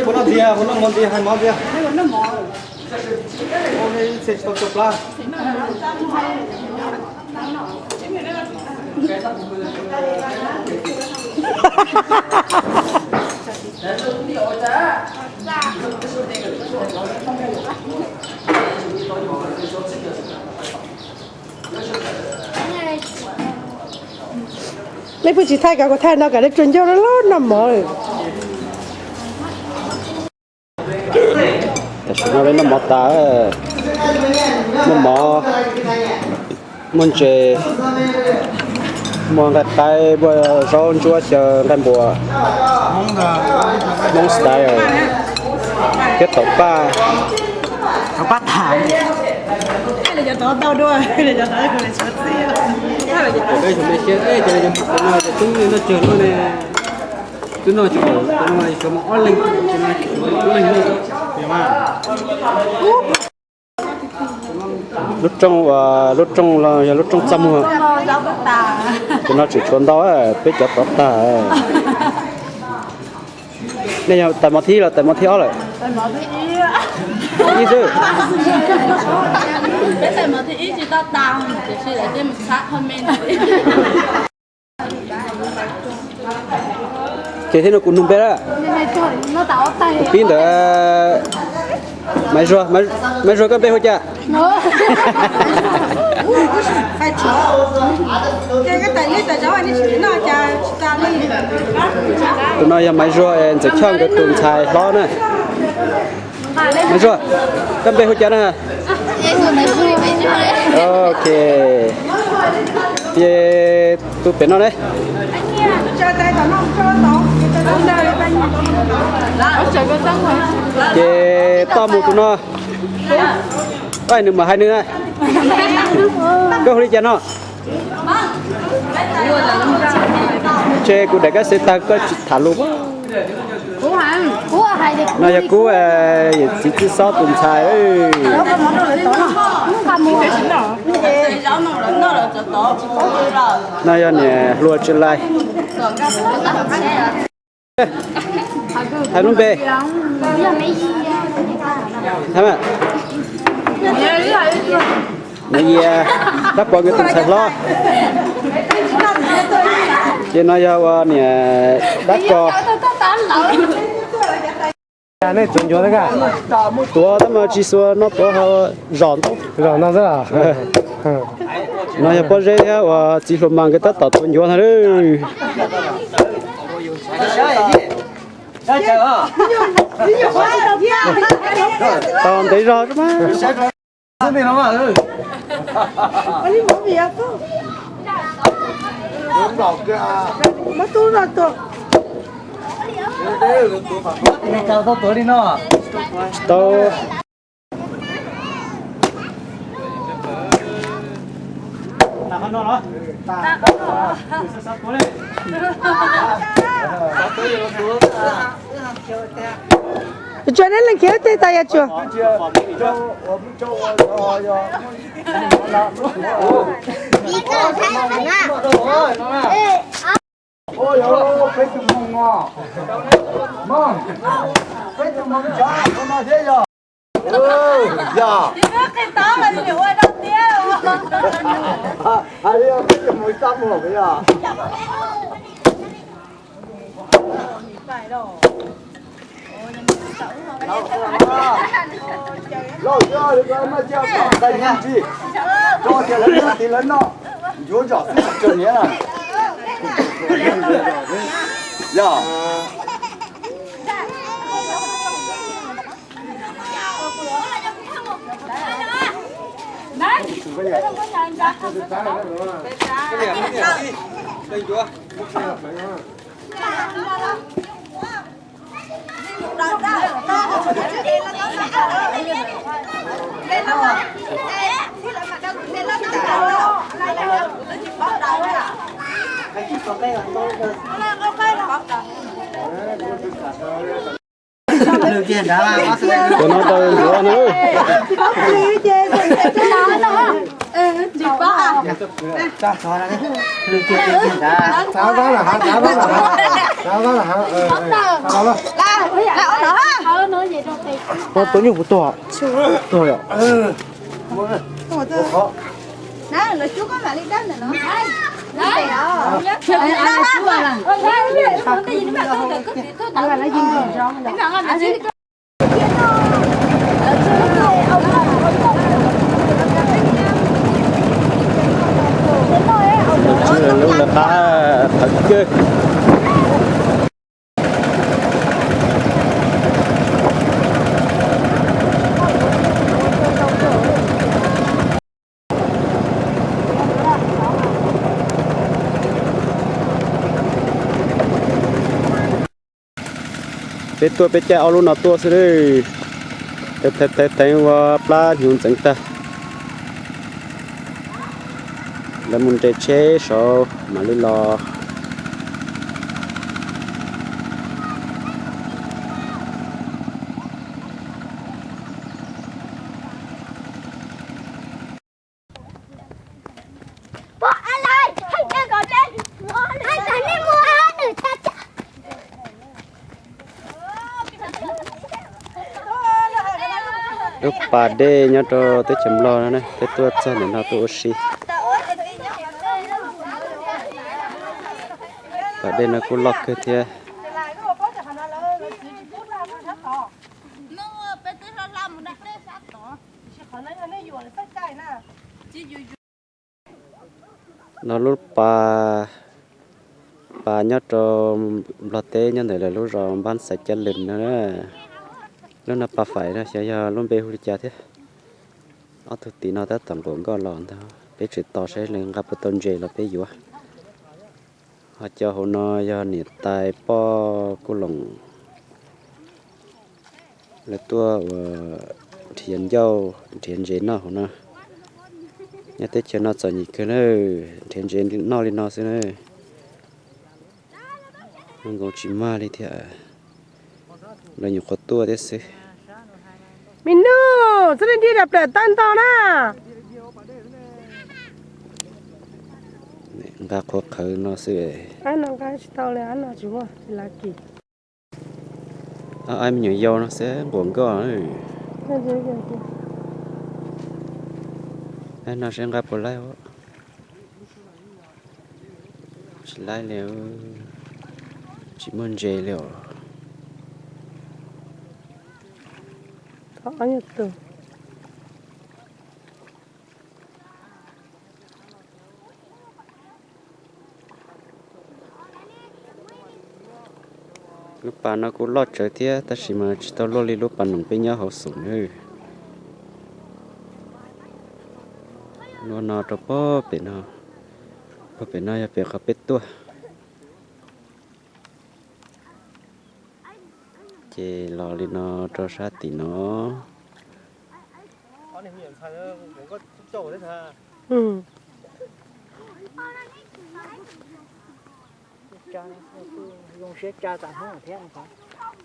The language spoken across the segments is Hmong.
Puas noj ntxiag, puas noj mov ntxiag, hais mov ntxiag. Ua ib txhia tsis tau tso plab. Nej pheej tsis thaij kav, kuv thaij no kom nej tsuas ncauj loj noj mov. Tam sim no peb noj mov tas, muaj mov, muaj ntses, muaj nqaij qaib, muaj zaub ntsuab xyaw, nqaij npua, Hmoob style, thiab tauv paj. Tauv paj tas. Lub rooj, lub rooj los yog lub rooj txaj muag. Tus no tseem tshuav ntau, peb cov tov tag. Nej yog tais mov thib los tais mov thib ob lawm? Ib xwb. Ces thiab no kuv nug npe lawm. Kuv pib ntawm Maiv Zuag, Maiv Zuag koj npe hu cas? Tus no yog Maiv Zuag, Ntxawm Choj nkawd tus ntxhais hlob na. Maiv Zuag, koj npe hu cas na? Ok. Ces tus pem no ne? Ces toj mus tus no. Nws mam hais nws na. Koj hu li cas no? Ntshe kuv daim kab xev tag koj tsis tham lus. No yog Kub, yawm txiv Txwj Xob tus ntxhais. No yog niam hluas Tsis Lais. Hais lub npe. Nws yog dab Pov nkawd tus ntxhais hlob. Ces no yog ua niam dab Ko. Nej tuav ncuav, tuav tab mas tsis xuas no, tuav zom ntau. Zom no xwb. No yog Pob Zeb thiab uas txiv hluas Mas nkawd tab tom tuav ncuav ntag. Tau ntev zog mas. Tsis tau. Tsuas neb leej khiav tej tas yog tsuas. Peb tus moos, peb tus moos cov no thiab yog. Yog. Hais li peb tus moos txaj muag yog. Lauj, yog li ko maj cia kom tais nyob tsis, tso tias lawv nyob tid lawv noj, ncuav zom xwb tsis tsawg niam na. Yog. Cov no tau ncuav na. Ua tus nyuj puas tuag? Tuag yom. Lub no qab qhawv kawg. Peb tuaj peb caij ob lub no tuaj xwb. Teev teev ua plab hnyuv ntxeev tag. Lawv mus nres tsheb saud mam li los. Lub pas dej nyob rau teb chaws Nplog no ne, peb tuaj txog ntawm no tuaj ua si. Pas dej no kuj loj kawg thiab. No lub pas, pas nyob rau Nplog teb nyob ntawm lawv lub zos Npab Xais Cab Lwm no. Lub no pas faim no xyov yog lub npe hu li cas thiab. Ob tug tim no tab tom nquam nkoj los ntag, peb tseem tos saib lawv nqa puas tau ntses los peb yuav. Ho cov hauv no yog niam tais poj kuj loos, lawv tuaj ua nrhiav ncauj nrhiav ntses noj hauv no. Nyob teb chaws no txom nyem kawg na, nrhiav ntses noj li no xwb na. Nkoos tsis mag li thiab, lawv nyuam qhuav tuaj thiab xwb. Me nus, txhob li nti dam plaws tawb nto na. Nqa qhuav qhawv no xwb. Ab no nqa tsis tau li, ab no tsis muaj, tsis lav kis. Ab, me nyuam yaus no xwb nquam nkoj. Ab no seb nqa puas laib. Tsis laib li, tsis muaj ntses li os. Lub pas no kuj loj tsawv thiab tab sis mas tsis tau luaj li lub pas noog peb nyob hauv xum na. Lub no rau pog pem no, pog pem no yog pem qhov peb tuaj. Ces los li no rau sab tim no.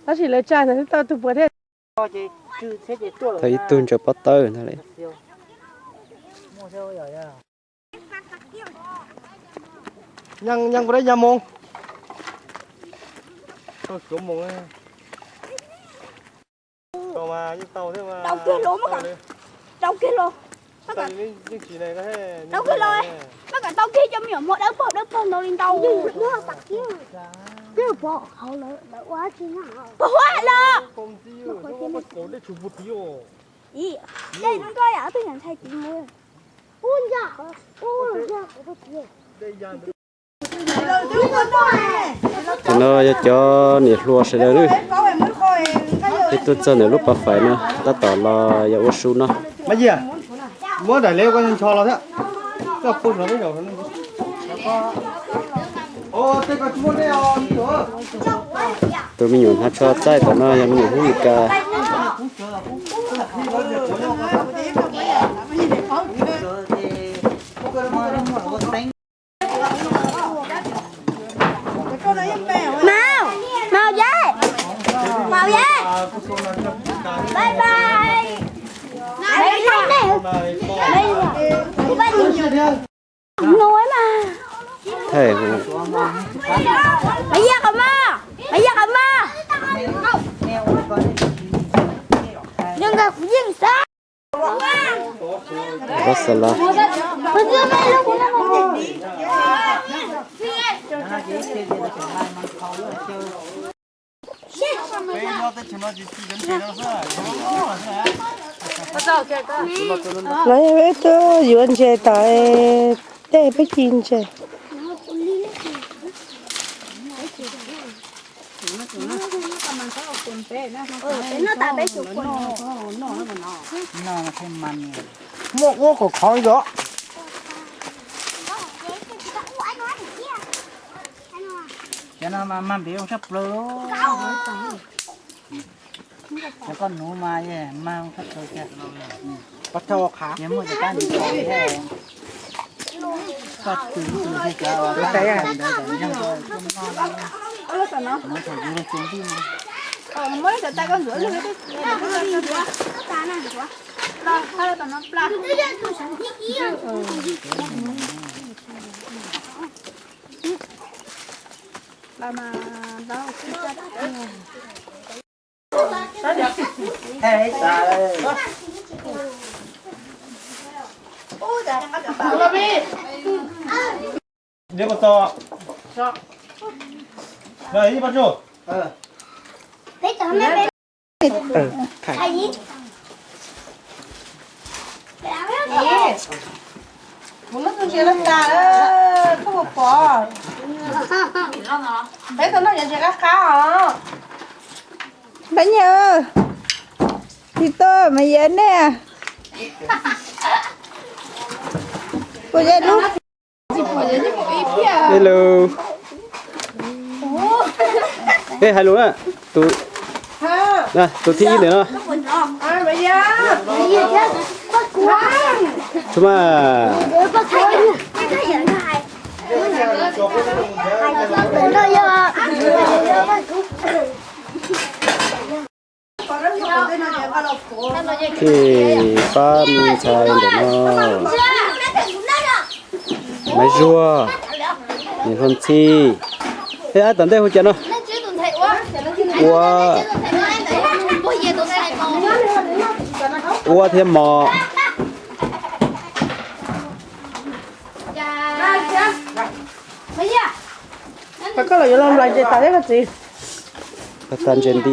Tab sis lawv tsa ntawd tau tus puav thiab. Tau ib tug ntsaws pob tawb ntag li. Tau kiag los, tau kiag los, tau kiag los, mas kom tau kiag cov me nyuam hmo dawb paug dawb paug ntau li ntau. Pog huab los. Ib, dej no nroj yam ob tug niam ntxhais tiv mus. Tus no yog cov niam hluas sawv daws. Peb tuaj txog ntawm lub pas faim no tab tom los yog ua su no. Muab daim lev ua ncho los thiab. Tus me nyuam hnav tsho txaij tom no yog me nyuam Hmoob Mes Kas. Màu, màu dễ. Màu dễ. Bye bye. Bye bye. Ngồi mà. Thầy. Mày ra khỏi mà. Pab xav lawm. Los yog peb tuaj yuav ntses tom tej peb ci ntses. Muaj ua kom khov zom. Cov no mas mag npias zoo tshaj plaws li. Cov koj nuv mas mag zoo tshaj plaws. Ces muaj cov kab npias thiab. Koj tus tus thiab cov kab npias ntawd yeej noj, nov thaum yus los tsuas ntij no. Kuv lub ntses loj tas, koj puas pom? Peb tau noj cov ntses qab qab os. Pab Nyiaj, tsis tuaj mas yog nej. Kuv yog lub. Hello. Ej, hais lus na, tus, tus thib ib ntawm no. Txhob mas. Ces pab me ntxhais ntawm no, Maiv Zuag, niam Hluas Ntxhi, thiab ab tom ntej hu cas no, Ua, Ua thiab Mos. Koj los yuav los nplais ntses tas thiab koj txiv. Pas tas ntses nti.